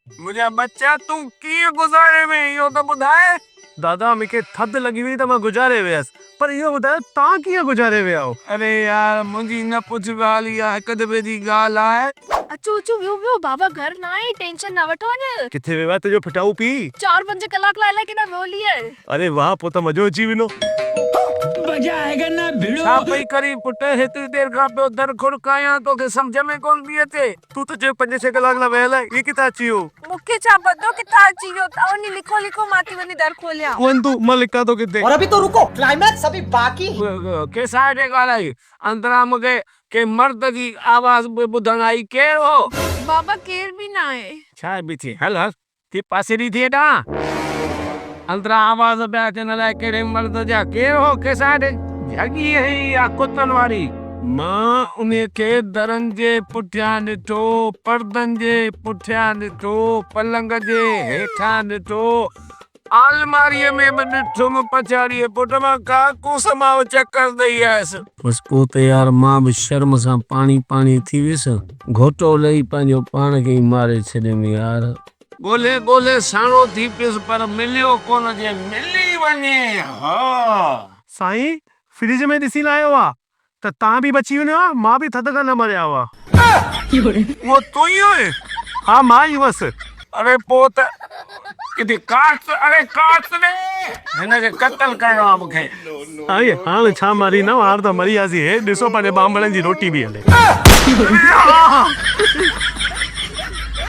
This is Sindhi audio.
منهنجا ٻچا تون ڪيئن گذاري وئين اهو ته ٻڌاء. دادا مون کي ٿڌ لڳي هئي ته مان گذاري ويس پر اهو ٻڌايو توهان ڪيئن گذاري ويا آهيو؟ اري يار منهنجي نه پڇ ڳالهه اها هڪ دفعي جي ڳالهه آهي. اچو اچو ويهو ويهو بابا گهر ناهي ٽينشن نه وٺو اڄ. ڪٿي ويو آهي تنهنجو ڦٽائو پيء؟ چار پنج ڪلاڪ لاء الائي ڪيڏانهن ويو هلي آهي. اري واهه پوء ته مزو اچي ويندو. ڇا پئي ڪرين پٽ هيتري دير کان پيو در کڙڪايان توکي سمجهه ۾ ڪونه پئي اچي. تون ته چيو پنج ڇهه ڪلاڪ لاء ويل آهي، هي ڪٿان اچي ويو؟ مون کي ڇا پتو ڪٿان اچي ويو، تان وڃي لکو لکو مان ٿي وڃي در کوليان. وڃ تون، مان لڪان ٿو ڪٿي. اور ابھي تو رڪو ڪلائميڪس ابھي باقي ھي. ڪيسائي ڏي ڳالهائي. اندران مون کي ڪنهن مرد جي آواز به ٻڌڻ آئي، ڪير هو؟ بابا ڪير به ناهي. ڇا بيٺي هل هل ٿي پاسيري ٿي هيڏانهن. اندران آواز پيا اچن الائي ڪهڙي مرد جا. ڪير هو؟ ڪيسائي ڏي جهڳي هئي يا ڪتن واري؟ مان انهيء کي درن جي پٺيان ڏٺو، پردن جي پٺيان ڏٺو، پلنگ جي هيٺان ڏٺو، آلماريء ۾ به ڏٺم، پڇاڙيء پٽ مان ڪاڪوس مان به چڪر ڏئي آيس. بس پوء ته يار مان به شرم سان پاڻي پاڻي ٿي ويس. گهوٽو لهي پنهنجو پاڻ کي ئي ماري ڇڏيم يار. ڳولي ڳولي ساڻو ٿي پيس پر مليو ڪونه جي ملي وڃي ها. سائين فرج ۾ ڏسي لاهيو ها ته تان به بچي وڃو ها مان به ٿڌ کان نه مريان ها. اهو تون ئي هئين؟ ها مان ئي هئس. اڙي پوء ته ڪٿي ڪاٽ اڙي ڪاٽ ڏي هن کي قتل ڪرڻو آ مون کي. سائين هاڻ ڇا ماريندؤ هاڻ ته مري وياسين هي ڏسو پنهنجي ٻانڀڻن جي روٽي به هلي.